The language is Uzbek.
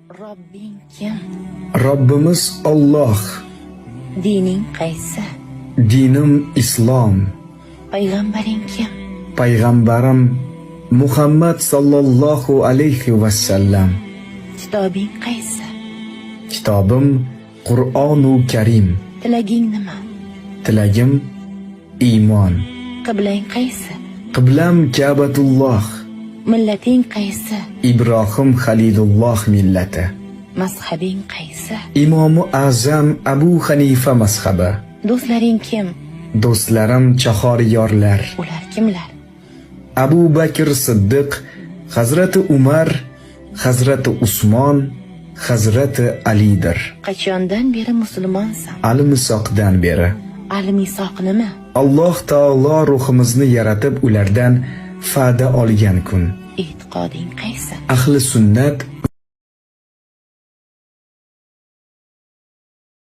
Robbing kim? Robbimiz Alloh. Dining qaysi? Dinim islom. Payg'ambaring kim? Payg'ambarim Muhammad sallallohu alayhi va sallam. Kitobing qaysi? Kitobim Qur'onu Karim. Tilaging nima? Tilagim iymon. Qiblang qaysi? Qiblam Ka'batulloh. Millating qaysi? Ibrohim Halilulloh millati. Mazhabing qaysi? Imomi A'zam Abu Hanifa mazhabi. Do'stlaring kim? Do'stlarim chahor yorlar. Ular kimlar? Abu Bakr Siddiq, Hazrati Umar, Hazrati Usmon, Hazrati Alidir. Qachondan beri musulmonsan? Almisoqdan beri. Al-misoq nima? Alloh taolo ruhimizni yaratib ulardan fa'da olgan kun. E'tiqoding qaysi? Ahli sunnat